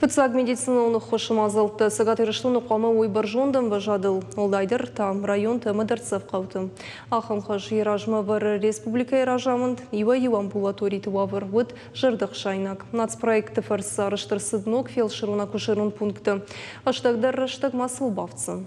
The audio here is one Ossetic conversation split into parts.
Фыццаг медицинон ӕххуысы мадзӕлттӕ Цӕгат Ирыстоны хъуамӕ уой бӕрзонд ӕмвӕзадыл, уӕлдайдӕр та районты ӕмӕ дӕрддзӕф хъӕуты. Ахӕм хӕс йӕ размӕ ӕвӕры республикӕйы разамынд. Иуӕй-иу амбулаториты уавӕр уыд зӕрдӕхсаинаг. Нацпроектты фӕрцы арӕзт ӕрцыд ног фелсырон-акушерон пункттӕ. Хӕстӕгдӕр рӕстӕг ма сыл бафтдзӕн.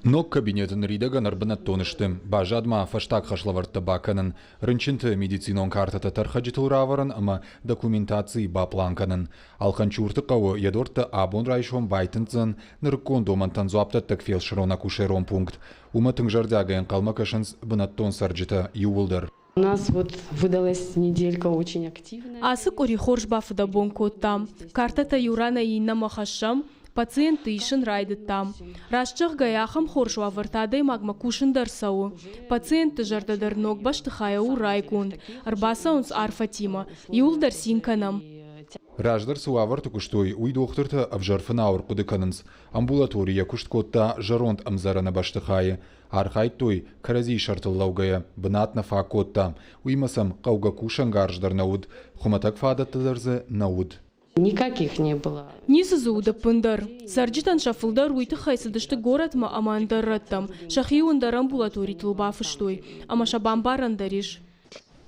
Ног кабинеты ныридӕгӕн ӕрбынӕттон сты. Баззад ма фӕстаг хӕслӕвӕрдтӕ бакӕнын, рынчынты медицинон картӕтӕ тӕрхӕджытыл равӕрын ӕмӕ документаци бапълан кӕнын. Алханчурты хъӕуы йӕ дуртӕ абон райсом байтындздзӕн нырыккон домӕнтӕн дзуапдӕттӕг фелсырон-акушерон пункт. Уымӕ тынг зӕрдиагӕй ӕнхъӕлмӕ кӕсынц бынӕттон цӕрджытӕ иууылдӕр. У нас вот выдалась неделька очень активная. Ацы къуыри хорз бафыдӕбон кодтам. Картӕтӕ иу ранӕй иннӕмӕ хӕссӕм, пациентты исын райдыдтам. Раст зӕгъгӕйӕ, ахӕм хорз уавӕрты адӕймагмӕ кусын дӕр цӕуы. Пациентты зӕрдӕ дӕр ног бӕстыхайӕ у райгонд. Ӕрбацӕуынц арфӕтимӕ. Иуылдӕр цин кӕнӕм. Раздӕр цы уавӕрты куыстой, уый дохтыртӕ ӕвзӕр фынау ӕрхъуыды кӕнынц. Амбулатори йӕ куыст кодта зӕронд ӕмдзӕрӕны бӕстыхайы. Архайдтой, кӕрӕдзийы сӕртыл лӕугӕйӕ, бынат нӕ фаг кодта. Уыимӕ сӕм хъӕугӕ кусӕнгарз дӕр нӕ уыд, хуымӕтӕг фадӕттӕ дӕр дзы нӕ уыд. Никаких не было. Ницы дзы уыд ӕппындӕр. Цӕрджытӕн сӕ фылдӕр уый тыххӕй цыдысты горӕтмӕ ӕмӕ ӕндӕр рӕттӕм, сӕхи-иу ӕндӕр амбулаторитыл бафыстой, ӕмӕ сӕ бамбарӕн дӕр ис.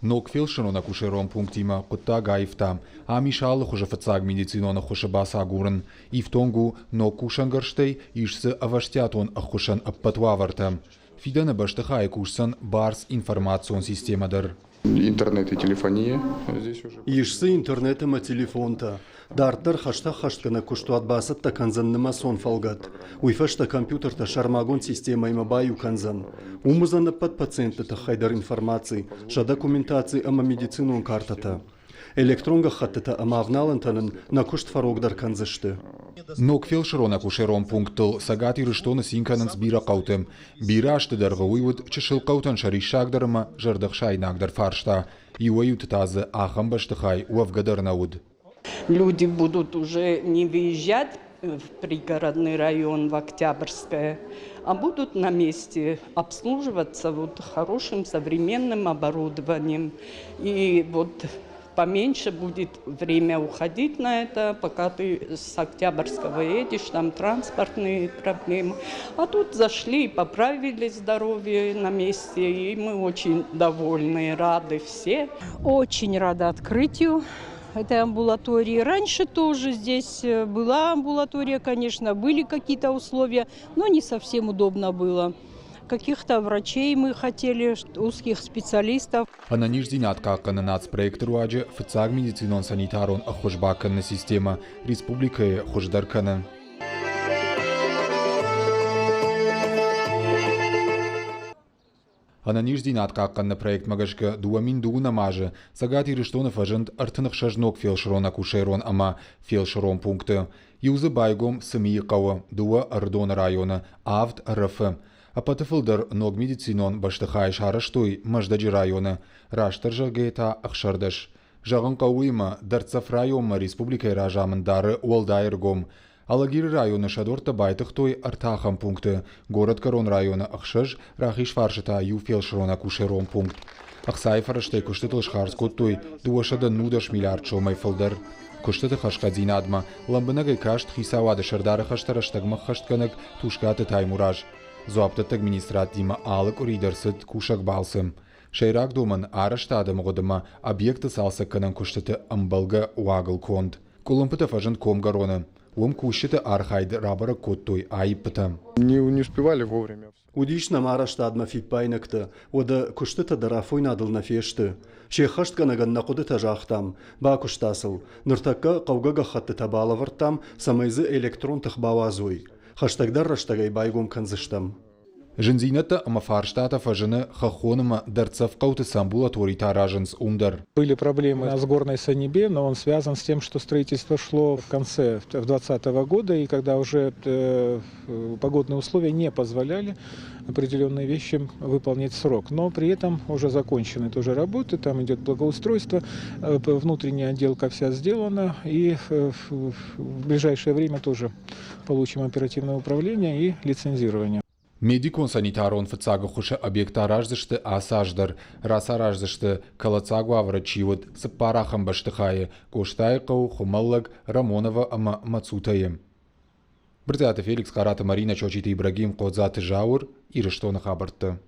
Ног фелсырон-акушерон пунктимӕ хъуыддаг аивта. Ам ис алы хуызы фыццаг медицинон ӕххуысы бацагурын. Ифтонг у ног кусӕнгӕрзтӕй, ис дзы ӕвӕстиатон ӕххуысӕн ӕппӕт уавӕртӕ. Фидӕны бӕстыхайы кусдзӕн бӕрц информацион системӕ дӕр. Интернет и телефония здесь уже. Ис дзы интернет ӕмӕ телефонтӕ. Дарддӕр хӕстӕххӕстгӕнӕг куыстуат бацӕттӕ кӕндзӕн нымӕцон фӕлгӕт. Уый фӕстӕ компьютертӕ сӕрмагонд системӕимӕ баиу кӕндзӕн. Уым уыдзӕн ӕппӕт пациентты тыххӕй дӕр информаци, сӕ документаци ӕмӕ медицинон картӕтӕ. Электрон гӕххӕттытӕ ӕмӕ авналӕнтӕ нын нӕ куыст фӕрогдӕр кӕндзысты. Ног фелсырон-акушерон пункттыл Цӕгат Ирыстоны цин кӕнынц бирӕ хъӕуты. Бирӕ азты дӕргъы уый уыд чысыл хъӕутӕн сӕ риссагдӕр ӕмӕ зӕрдӕхсаинагдӕр фарста. Иуӕй-иуты та дзы ахӕм бӕстыхай уӕвгӕ дӕр нӕ уыд. Люди будут уже не выезжать в пригородный район, в Октябрьское, а будут на месте обслуживаться вот хорошим современным оборудованием. И вот поменьше будет время уходить на это, пока ты с Октябрьского едешь, там транспортные проблемы. А тут зашли и поправили здоровье на месте, и мы очень довольны, рады все. Очень рада открытию этой амбулатории. Раньше тоже здесь была амбулатория, конечно, были какие-то условия, но не совсем удобно было. Каких-то врачей мы хотели, узких специалистов. Ӕнӕниздзинад хъахъхъӕны нацпроекты руаджы фыццаг медицинон-санитарон ӕххуыс бакӕныны системӕ республикӕйы хуыздӕр кӕны. Ӕнӕниздзинад хъахъхъӕныны проектмӕ гӕсгӕ 2002 азы Цӕгат Ирыстоны фӕзынд 36 ног фелсырон-акушерон ӕмӕ фелсырон пункты. Иу дзы байгом Цымийы хъӕуы, дыууӕ Ӕрыдоны районы, авд РФ-ы. Ӕппӕты фылдӕр ног медицинон бӕстыхай сарӕзтой Мӕздӕджы районы, растдӕр зӕгъгӕйӕ та 16. Зӕгъын хъӕуы уыимӕ, дӕрддзӕф районмӕ республикӕйы разамынд дары уӕлдай ӕргом. Алагиры районы сӕ дуртӕ байтыгътой ӕртӕ ахӕм пункты, Горӕтгӕрон районы ӕхсӕз, Рахизфарсы та иу фелсырон-акушерон пункт. Ӕхцайы фӕрӕзтӕй куыстытыл схардз кодтой 210 миллиард сомӕй фылдӕр. Куыстыты хӕсхъӕддзинадмӕ лӕмбынӕгӕй каст хицауады сӕрдары хӕстӕ рӕстӕгмӕ ӕххӕстгӕнӕг Тускъаты Таймураз. Дзуапдӕттӕг министрадтимӕ алы къуыри дӕр цыд кусӕг балцы. Сӕйраг домӕн арӕзтады мгъуыдмӕ объекты цалцӕггӕнӕн куыстыты ӕмбӕлгӕ уагыл конд. Къуылымпытӕ фӕзынд Комгӕроны. Уым кусджыты архайд рабӕрӕг кодтой аиппытӕ. Не успевали вовремя. Уыдис нӕм арӕзтадмӕ фиппаинӕгтӕ, уӕдӕ куыстытӕ дӕр афойнадыл нӕ фесты. Се ххӕстгӕнӕгӕн нӕ хъуыдытӕ загътам, бакуыста сыл. Ныртӕккӕ хъӕугӕ гӕххӕттытӕ балӕвӕрдтам, цӕмӕй дзы электрон тых бауадзой. Хӕстӕгдӕр рӕстӕгӕй байгом кӕндзыстӕм. Зындзинӕдтӕ ӕмӕ фарстатӕ фӕзыны хӕххон ӕмӕ дӕрддзӕф хъӕуты цы амбулаторитӕ аразынц, уым дӕр. Были проблемы с Горной Санибе, но он связан с тем, что строительство шло в конце 2020 года, и когда уже погодные условия не позволяли определенные вещи выполнять в срок. Но при этом уже закончены тоже работы, там идет благоустройство, внутренняя отделка вся сделана, и в ближайшее время тоже получим оперативное управление и лицензирование. Медикон-санитарон фыццаг ӕххуысы объекттӕ араздзысты ацы аз дӕр. Рацараздзысты, кӕлӕддзаг уавӕры чи уыд, цыппар ахӕм бӕстыхайы – Къостайыхъӕу, Хуымӕллӕг, Рамоново ӕмӕ Мацутӕйы. Брытъиаты Феликс, Хъараты Маринӕ, Чочиты Ибрагим, Хъодзаты Зауыр, Ирыстоны хабӕрттӕ.